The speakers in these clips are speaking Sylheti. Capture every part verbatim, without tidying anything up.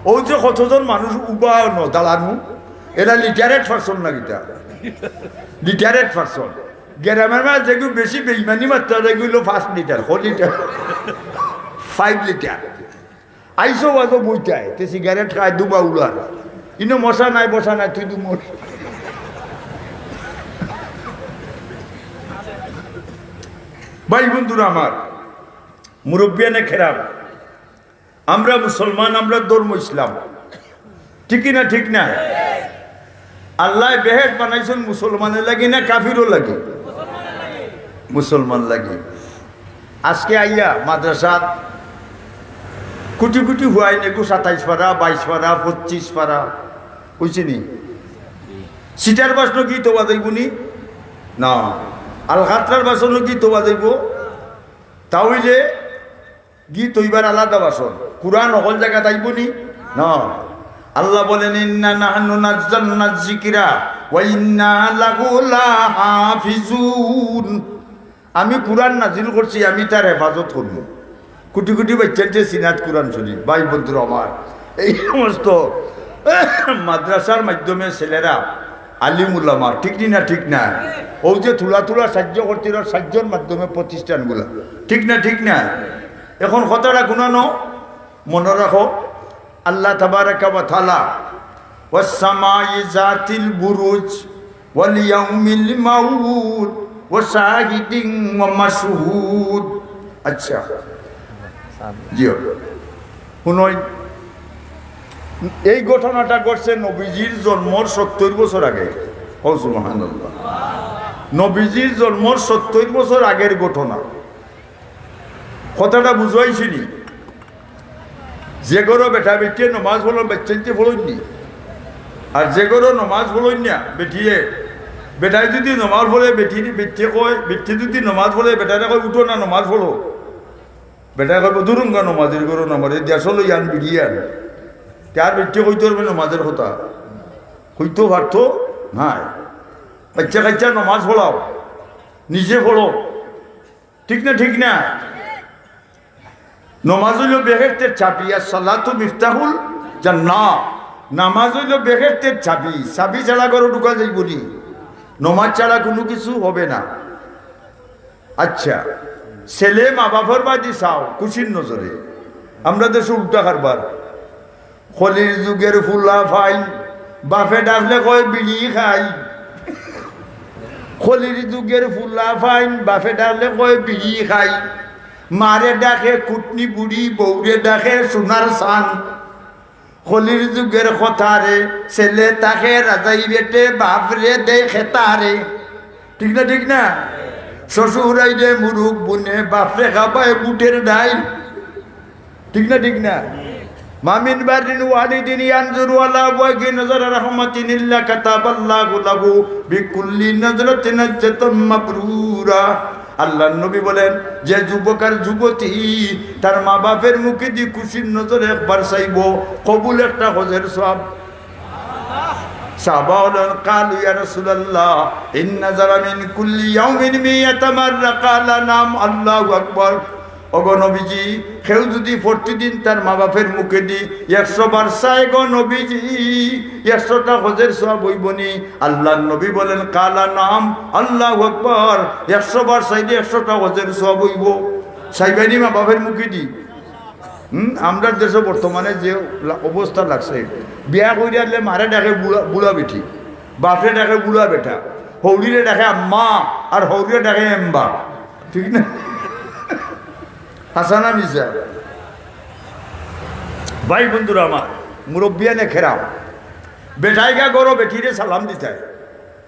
অউ যে কতজন মানুষ উবা অনো দাঁড়ানো, এরা লিটারেট পারসন না কিতা? Literate person. গ্রামর মাঝে যেগু বেশি বেইমানি মাতরা, যেগু অইলো পাঁচ লিটার, ক লিটার, ফাইভ লিটার। আইসো বাজো বইতায়, তে সিগারেট খায়, দুবা উলার। ইনো মশা নাই, বসা নাই, তুই দু মর। ভাই বন্ধুরা আমার, মুরব্বিয়ানে কেরাম, আমরা মুসলমান, আমরা ধর্ম ইসলাম, ঠিক কি না? ঠিক না? আল্লায় বেহেশত বানাইছইন মুসলমানর লাগি না কাফিরর লাগি? মুসলমান লাগি। আজকে আইয়া মাদ্রাসাত কুটি কুটি পুয়াইন, এগু সাতাইশ পারা, বাইশ পারা, পঁচিশ পারা, বুঝছনি? সিটার বাসনো গীত অওয়া যাইবো নি? না। আলকাতরার বাসনো গীত অওয়া যাইবো? তা অইলে গীত অইবার আলাদা বাসন। কুরআন হকল জাগাত আইবো নি? না। আল্লাহ বলেন, "ইন্না নাহনু নাজ্জালনা যিকরা ওয়া ইন্না লাহু লাহাফিজুন।" আমি কুরআন নাজিল করছি, আমি তার হেফাজত করমু। কুটি কুটি বাইচ্চার যে সিনাত কুরআন শরীফ, ভাই বন্ধুরা আমার, এই সমস্ত মাদ্রাসার মাধ্যমে ছেলেরা আলিম উলামা, ঠিক নি না? ঠিক না? অউ যে তুলা তুলা সাহায্য করতে, সাহায্যর মাধ্যমে প্রতিষ্ঠানগুলা, ঠিক না? ঠিক না? এখন কথাটা কুনানো মনো রাখো, আল্লাহ তাবারাকা ওয়া তাআলা, "ওয়াস সামাই যাতিল বুরুজ ওয়াল ইয়াউমিল মাউদ ওয়া শাহিদিন ওয়া মাশহুদ।" আচ্ছা, জি, হুনইন, এই ঘটনাটা ঘটছে নবীজির জন্মর সত্তইর বছর আগে। ও সুবহানাল্লাহ, নবীজির জন্মর সত্তইর বছর আগের ঘটনা। কথাটা বুঝাইছি নি? যে ঘরো বেটা বেটিয়ে নমাজ পড়ইন, বাইচ্চাইন্তে পড়ইন নি? আর যে ঘরো নমাজ পড়ইন না বেটিয়ে, বেটায় যুদি নমাজ পড়ে, বেটি, বেটিয়ে কয়, বেটিয়ে যুদি নমাজ পড়ে, বেটারে কয়, "উঠো না, নমাজ পড়ো।" বেটায় কয়, "দুরুঙ্গা নমাজের ঘরো নমাজ, এই দেশো লই আন, বিড়িয়ে আন।" তে আর বেটিয়ে কইতো পারবো নমাজের কথা? কইতো পারতো নায়। বাইচ্চা কাইচ্চা নমাজ পড়াও, নিজে পড়ো। ঠিক না? ঠিক না? নমাজ অইলো বেহেশতের চাবি, আর সালাতু মিফতাহুল জান্নাহ। নামাজ অইলো বেহেশতের চাবি, চাবি ছাড়া ঘরো ঢুকা যাইবো নি? নমাজ ছাড়া কুনু কিছু হবে না। আচ্ছা, ছেলে মা বাপর বায়দি চাও খুশির নজরে, আমরা দেশো উল্টা কারবার। কলির যুগর ফুলা ফাইন, বাপে ডাকলে কয় বিড়ি খাই। কলির যুগর ফুলা ফাইন, বাপে ডাকলে কয় বিড়ি খাই। মারে ডাকে কুটনি বুড়ি, বউরে ডাকে সোনার সান। কলির যুগর কথারে, ছেলে থাকে রাজাই বেটে, বাপরে দেয় খেতারে। ঠিক না? ঠিক না? শ্বশুর আইলে মুরুগ বুনে, বাপরে খাবায় বুটের ডাইল। ঠিক না? ঠিক না? "মা মিন বাররিন ওয়ালিদিন ইয়ানজুরু আলা আবওয়াইহি নাজরা রাহমাতিন ইল্লা কাতাবাল্লাহু লাহু বিকুল্লি নাজরাতিন হাজ্জাতাম মাবরুরা।" আল্লাহর নবী বলেন, যে যুবক আর যুবতী তার মা বাপের মুখেদি খুশির নজরে একবার চাইবো, কবুল একটা হজের সওয়াব। সাহাবা বলেন, "কালু ইয়া রাসূলুল্লাহ, ইন নাজারা মিন কুল্লি ইয়াউমিন মিয়াতা মাররা?" ক্বালা, "নাম।" আল্লাহু আকবার। ওগো নবীজি, কেউ যুদি প্রতিদিন তার মা বাপের মুখেদি একশো বার চায় গো নবীজি, একশোটা হজের সওয়াব অইবো নি? আল্লাহর নবী বলেন, "ক্বালা নাম।" আল্লাহু আকবার। একশো বার চাইলে একশোটা হজের সওয়াব অইবো। চাইবায়নি মা বাপের মুখেদি? হুম, আমরার দেশো বর্তমানে যে লা-, অবস্থা লাগছে, বিয়া করিয়া আনলে মারে ডাকে বুড়া, বুড়া বেটি, বাপরে ডাকে বুড়া বেটা, হউরিরে ডাকে আম্মা, আর হউরিরে ডাকে এম্বা। ঠিক না? হাছা না মিছা? ভাই বন্ধুরা আমার, মুরব্বিয়ানে কেরাম, বেটায় গিয়া ঘরো বেটিরে সালাম দিতায়,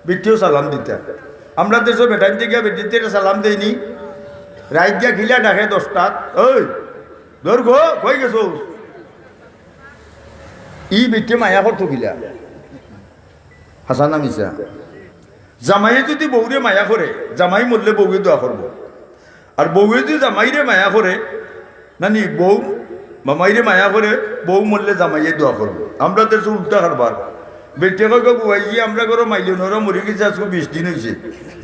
বেটিয়েও সালাম দিতায়। আমরার দেশো বেটাইন্তে গিয়া বেটিন্তে সালাম দেয় নি? রাইত গিয়া কিলা ডাকে দশটাত, "ওই, ধর গো, কই গেছো?" ই বেটিয়ে মায়া করতো কিলা? হাছা না মিছা? জামাইয়ে যুদি বউরে মায়া করে, জামাই মরলে বউয়ে দোয়া করবো। আর বউয়ে যুদি জামাইরে মায়া করে, না নি, বউ জামাইরে মায়া করে, বউ মরলে জামাইয়ে দোয়া করবো। আমরার দেশো উল্টা কারবার। বেটিয়ে কয়, "গো বুয়াইজি, আমরার ঘরো মাইলনরা মরি গেছে, আইজকু বিশ দিন অইছে।"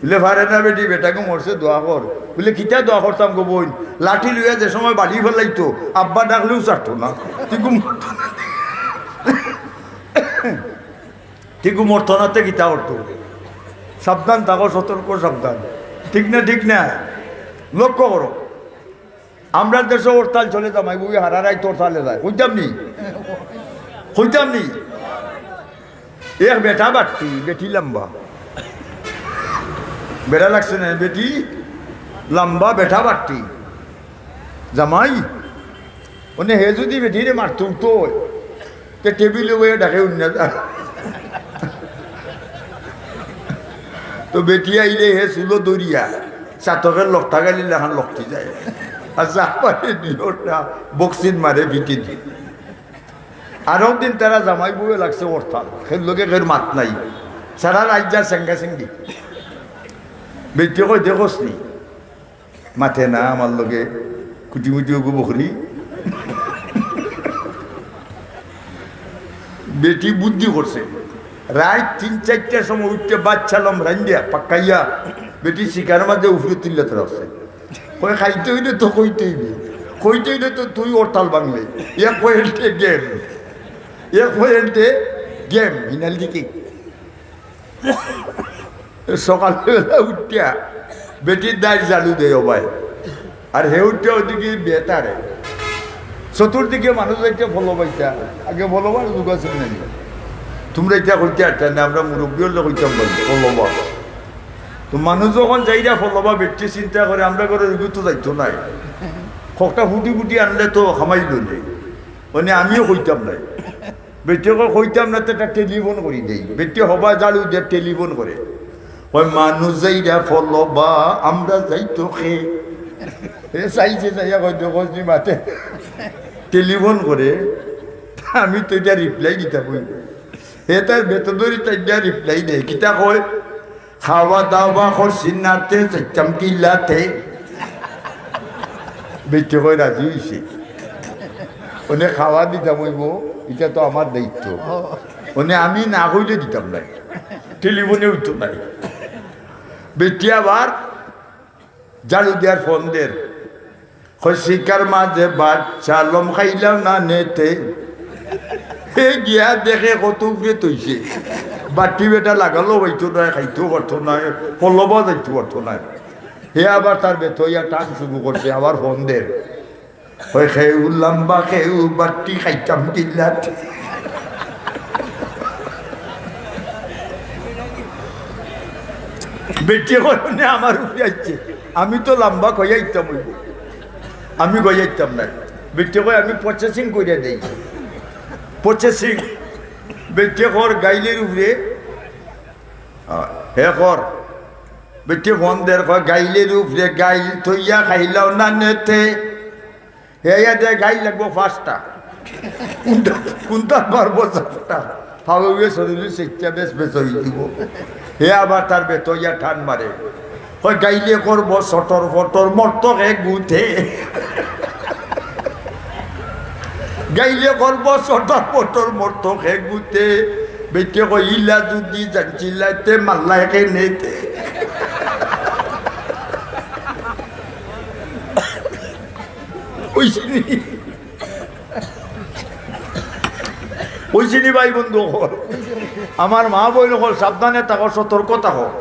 বুলে, "পারে না বেটি, বেটাগু মরছে, দোয়া কর।" বুলে, "কিতা দোয়া করতাম গো বইন? লাঠি লইয়া যে সময় বাড়ি ফালাইতো, আব্বা ডাকলেও ছাড়তো না।" তুই ঘুম ঠিক মরতো না তে কিতা করতো? সাবধান থাকো, সতর্ক, সাবধান। ঠিক না, ঠিক না? লক্ষ্য করো, আমরার দেশো হরতাল চলে, জামাই বউ হারা রাইত হরতালে যায়। কইতাম নি? কইতাম নি? এক বেটা বাট্টি, বেটি লম্বা। বেড়া লাগছে না? বেটি লম্বা, বেটা বাট্টি। জামাই, মানে হে যুদি বেটিরে মারতো উঠতো, তে টেবিলো বইয়া ডাকে উন্না যা। তো বেটি আইলে হে চুলো ধরিয়া, চাতকের লকটা গালি লাখান লকটি যায়। আর যা পারে দুইটা বক্সিন মারে পিঠে দি। আরক দিন তারা জামাই বউয়ে লাগছে হরতাল, খের লগে খের মাত নাই। সারা রাইত যা সেঙ্গা সেঙ্গি। বেটি কয়, "দেখোস নি? মাতে না আমার লগে, কুটি মুটি ওগু বকরি।" বেটি বুদ্ধি করছে, রাইত তিন চাইরটার সময় উঠিয়া ভাত চালম রান্ধিয়া পাকাইয়া বেটি শিকার মাঝে উপরে তুলিয়া রাখছে। কয়, "খাইতে অইলে তো কইতে অইবে, কইতে অইলে তো তুই হরতাল ভাঙলে।" এক পয়েন্টে গেম, এক পয়েন্টে গেম, হিনাল দিকে। সকালবেলা উঠিয়া বেটির দায় ঝাড়ু দেয় ও ভাই, আর হে উঠিয়া ওদিকে বেতারে। চতুর্দিকে মানুষ যাইতে ফলো পাইতা, আগে ফলো বার যুগ আছে না নি? তোমরা ইটা কইতে পারতায় না, আমরা মুরব্বী অইলে কইতাম পারি, ফলো বার। তো মানুষ যখন যাইরা ফলো বা বেটি চিন্তা করে, আমরা ঘরে রুগী তো যাইতো নাই, খকটা ফুটি ফুটি আনলে তো হামাইল নেই, মানে আমিও কইতাম নাই। বেটি কয়, "কইতাম না, তো একটা টেলিফোন করি দেই।" বেটি হবা ঝাড়ু দিয়া টেলিফোন করে। কয়, "মানুষ যাইরা ফলো বা, আমরা যাইতো খে।" হে চাইছে, চাইয়া কয়, "দেখো, জি মাতে।" টেলিফোন করে, আমি তো ইটা রিপ্লাই দিতাম অই। হে তার বেতন ধরি তাই দিয়া রিপ্লাই দেয়। কিতা কয়? "খাওয়া দাওয়া করছি না তে, যাইতাম কিলাতে?" বেটি কয়, "রাজি অইছে।" মানে খাওয়া দিতাম অইবো, ইটা তো আমার দায়িত্ব। মানে আমি না কইলে দিতাম নায়, টেলিফোনে অইতো নায়। বেটি আবার ঝাড়ু দিয়ার ফোন দের, কয়, "শিকার মাঝে ভাত চালম খাইলাম না নেতে।" হে গিয়া দেখে কত উপরে তইছে, বাটি বেটা লাগালো অইতো নায়, খাইতেও পারতো নায়, ফলো বা যাইতো পারতো নায়। হে আবার তার বেতইয়া টান শুরু করছে, আবার ফোন দের। কয়, "খেউ লম্বা, খেউ বাট্টি খাইতাম কিলাত।" বেটি কয়, "নে আমার উপরে আইছে, আমি তো লম্বা কইয়া আইতাম অইবো, আমি কইয়া আইতাম না।" বেটি কয়, "আমি প্রসেসিং কইরা দেই, প্রসেসিং।" বেটি কর গাইলের উপরে, আ, হে কর, বেটি ফোন দের, কয়, "গাইলের উপরে গাইল থইয়া খাইলাও না নেতে।" হে ইয়া দে গাইল লাগবো পাঁচটা। কোনটা, কোনটা মারবো চারটা? ফাউয়ে শরীরে সেচ্চা বেশ বেশ অই দিব। হে আবার তার বেতইয়া টান মারে। কয়, "গাইলে করবো সটর ফটর মর্ত হে গুতে।" গাইলে করবো সটর ফটর মর্ত হে গুতে। বেটি কয়, "ইলা যুদি জানছিলাইতে মাল্লাই কে নেতে।" অইছে নি? অইছে নি ভাই বন্ধু অকল? আমার মা বইন অকল, সাবধানে থাকো, সতর্ক থাকো।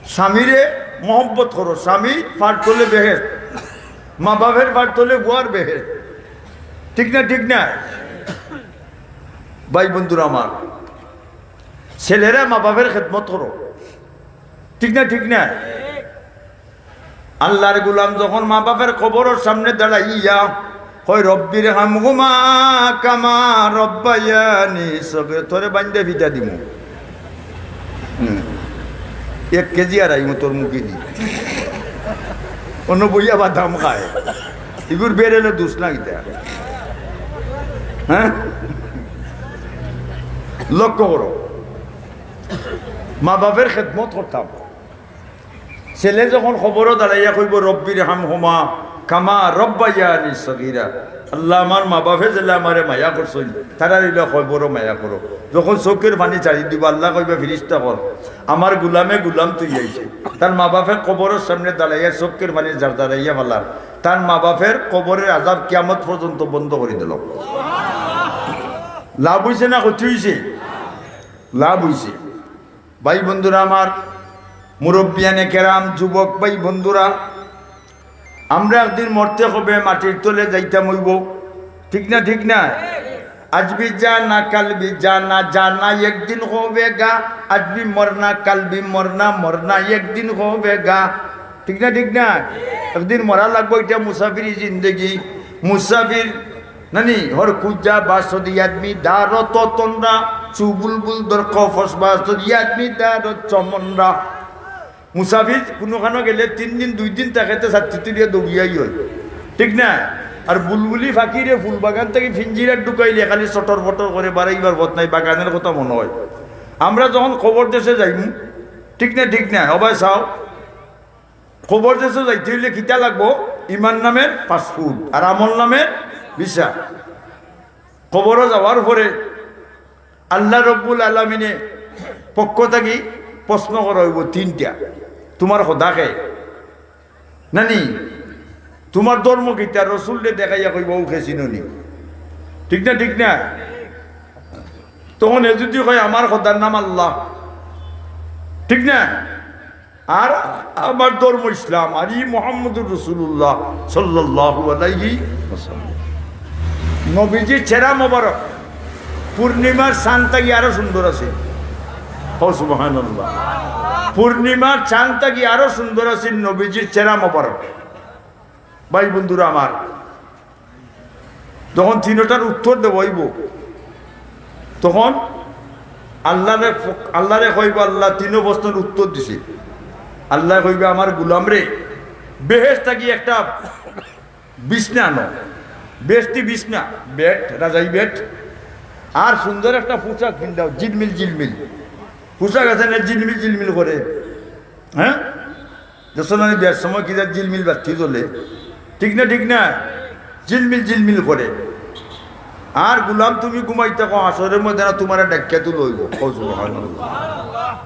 স্বামীরে মহব্বত করো, স্বামী ফার তলে বেহেশত, মা বাপের ফার তলে বুয়ার বেহেশত। ঠিক না, ঠিক না? ভাই বন্ধুরা আমার, ছেলেরা মা বাপের খেদমত করো, ঠিক না, ঠিক না? আল্লাহর গোলাম যখন মা বাপের কবরর সামনে দাঁড়াইয়া কয়, "রব্বির হামহুমা কামা রব্বায়ানি সগীরা", তোরে বান্ধে ফিটা দিমু। হুম। এক কেজি আর আইমু তোর মুখে দি। অন্য বইয়া বাদাম খায়। ইগুর বেরেলে দুষ না ইতা। হ্যাঁ? লক্ষ্য করো। মা বাপের খেদমত করতাম। ছেলে যখন কবরো দাঁড়াইয়া কইবো, "রব্বির হামহুমা কামা রব্বায়ানি সগীরা", আল্লাহ, আমার মা বাপে যেলা আমারে মায়া করছইন, তারার ইলা কবরো মায়া করো। যখন চউখের পানি ছাড়ি দিবো, আল্লাহ কইবা, "ফিরিস্তা অকল, আমার গোলামে গোলাম থইয়া আইছে, তার মা বাপে কবরর সামনে দাঁড়াইয়া চউখের পানি ঝাড় ঝাড়াইয়া ফালার, তার মা বাপের কবরের আযাব কিয়ামত পর্যন্ত বন্ধ করি দিল।" লাভ অইছে না ক্ষতি অইছে? লাভ অইছে। ভাই বন্ধুরা আমার, মুরব্বিয়ানে কেরাম, যুবক ভাই বন্ধুরা, আমরা একদিন মরতে হবে, মাটির তলে যাইতাম অইবো, ঠিক না? ঠিক না? আজ ভি জানা, কাল ভি জানা, জানা একদিন হবেগা। আজ ভি মরনা, কাল ভি মরনা, মরনা একদিন হবেগা, ঠিক না? ঠিক না? একদিন মরা লাগবো, ইটা মুসাফিরি জিন্দেগি। মুসাফির নানি, হর খুজা বাসদি আদমি দারো ততনরা, চু বুলবুল দর কফস বাসদি আদমি দারো চমনরা। মুসাফির কুনুখানো গেলে তিন দিন, দুই দিন তাকেতে ছাত্তি তুলিয়া দৌড়িয়াই অয়, ঠিক না? আর বুলবুলি ফাকিরে ফুল বাগান থাকি ফিঞ্জিরাত ঢুকাইলে খালি চটর ফটর করে, বারাইবার পথ নাই, বাগানের কথা মনো অয়। আমরা যখন কবর দেশে যাইমু, ঠিক না? ঠিক না? অবায় চাও, কবর দেশো যাইতে অইলে কিতা লাগবো? ইমান নামের পাসপোর্ট আর আমল নামের ভিসা। কবরো যাওয়ার পরে আল্লাহ রব্বুল আলামিনে পক্ষ থাকি প্রশ্ন করা অইবো তিনটা, "তুমার খোদা কে? নানি, তুমার ধর্ম কিতা?" রসুলরে দেখাইয়া কইবা, "অউ কে চিনো নি?" ঠিক না? ঠিক না? তখন এ যদি কয়, "আমার খোদার নাম আল্লাহ", ঠিক না? আর আমার ধর্ম ইসলাম, আর ই মোহাম্মদুর রাসূলুল্লাহ সাল্লাল্লাহু আলাইহি ওয়াসাল্লাম। নবীজির চেহারা মোবারক পূর্ণিমার চান থাকি আরো সুন্দর আছে। ও সুবহানাল্লাহ। পূর্ণিমার চান থাকি আরো সুন্দর আছে নবীজির চেহারা মোবারক। ভাই বন্ধুরা আমার, যখন তিনোটার উত্তর দেওয়া অইবো, তখন আল্লাহরে ফ-, আল্লাহরে কইবা, "আল্লাহ, তিনো প্রশ্নর উত্তর দিছি।" আল্লাহ কইবা, "আমার গুলামরে, বেহেশত থাকি একটা বিছনা আনো, বেহেশতি বিছনা, বেড, রাজাই বেড, আর সুন্দর একটা পোশাক পিন্দাও, ঝিলমিল ঝিলমিল পোশাক আছে না, ঝিলমিল ঝিলমিল করে, হ্যাঁ?" দেখছো না, বিয়ার সময় কিতা ঝিলমিল বাতি জ্বলে, ঠিক না? ঠিক না? ঝিলমিল ঝিলমিল করে। আর গুলাম, তুমি ঘুমাই থাকো, হাশরের ময়দানে তুমারে ডাকিয়া তুলা অইবো। কও সুবহানাল্লাহ।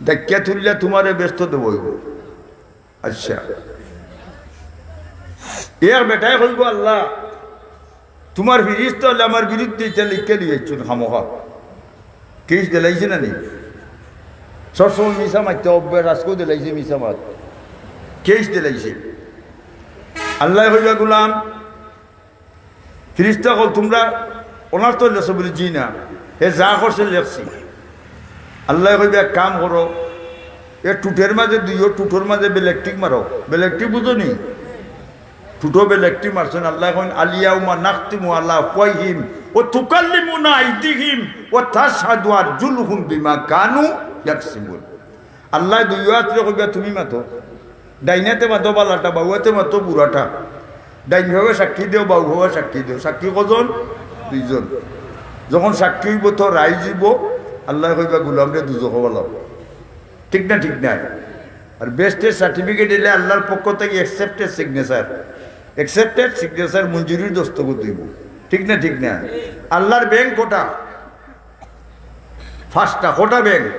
ডাকিয়া তুললে তুমারে বেহেশত দেওয়া অইবো। আচ্ছা, এক বেটায় কইবো, "আল্লাহ, তুমার ফিরিস্তা অকলে আমার বিরুদ্ধে ইতা লেখিয়া লইয়া আইছইন খামোখা।" কেস দিলাইছে না নি? সবসময় মিছা মাততা অভ্যাস, আজকেও দিলাইছে মিছা মাত। কেস দিলাইছে। আল্লায় কইবা, "গুলাম, ফিরিস্তা অকল তুমরা অনার তো লেখছো?" বলে, "জি না, হে যা করছে লেখছি।" আল্লায় কইবা, "এক কাম করো, এ টুটের মাঝে দিও, টুটোর মাঝে ব্ল্যাক টিক মারো।" ব্ল্যাক টিক বুঝো নি? টুটো ব্ল্যাক টিক মারছইন, আল্লায় কইন, "আল ইয়াউমা নাখতিমু আলা আফওয়াহিহিম ওয়া তুকাল্লিমুনা আইদিহিম ওয়া তাশহাদু আরজুলুহুম বিমা কানু ইয়াকসিবুন।" আল্লায় দুইও আতরে কইবা, "তুমি মাতো।" ডাইন আতে মাতো বালাটা, বাউ আতে মাতো বুড়াটা। ডাইন ভাবে সাক্ষী দেও, বাউ ভাবে সাক্ষী দেও। সাক্ষী কয়জন? দুইজন। যখন সাক্ষী অইবো তো রাইজ অইবো, আল্লায় কইবা, "গুলামরে দুজখো ফালাও।" ঠিক না? ঠিক না? আর বেহেশতের সার্টিফিকেট অইলে আল্লার পক্ষ থাকি accepted signature, accepted signature, মঞ্জুরির দস্তখত অইবো। ঠিক না? ঠিক না? আল্লার ব্যাংক কটা? পাঁচটা। কটা ব্যাংক?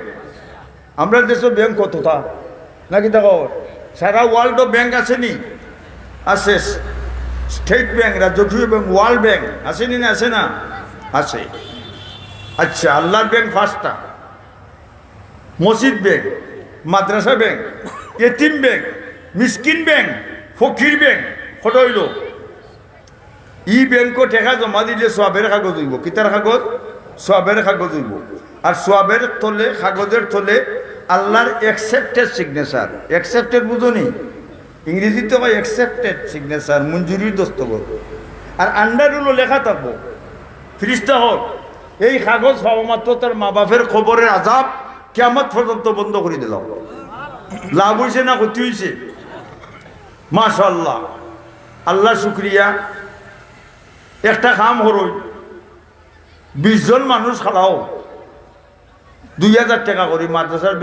আমরার দেশো ব্যাংক কতটা? নাকি দেখো, সারা ওয়ার্ল্ডো ব্যাংক আছে নি? আছে। স্টেট ব্যাংক, রাজকীয় ব্যাংক, ওয়ার্ল্ড ব্যাংক আছে নি না? আছে না? আছে। আচ্ছা, আল্লার ব্যাংক পাঁচটা। মসজিদ ব্যাংক, মাদ্রাসা ব্যাংক, এতিম ব্যাংক, মিসকিন ব্যাংক, ফকির ব্যাংক, কটা অইলো? ই ব্যাংকো টেকা জমা দিলে সওয়াবের কাগজ অইবো। কিতার কাগজ? সওয়াবের কাগজ অইবো। আর সওয়াবের তলে, কাগজের তলে আল্লার accepted signature। Accepted বুঝো নি? ইংরেজিত কয় accepted signature, মঞ্জুরির দস্তখত। আর under অইলো লেখা থাকবো, ফিরিস্তা অকল, এই কাগজ পাওয়া মাত্র তার মা বাপের কবরের আযাব কিয়ামত পর্যন্ত বন্ধ করি দিলাম। লাভ অইছে না ক্ষতি অইছে? মাশাআল্লাহ, আল্লার শুকরিয়া। একটা কাম করো, বিশ জন মানুষ খাড়াও, দুই হাজার টেকা করি মাদ্রাসার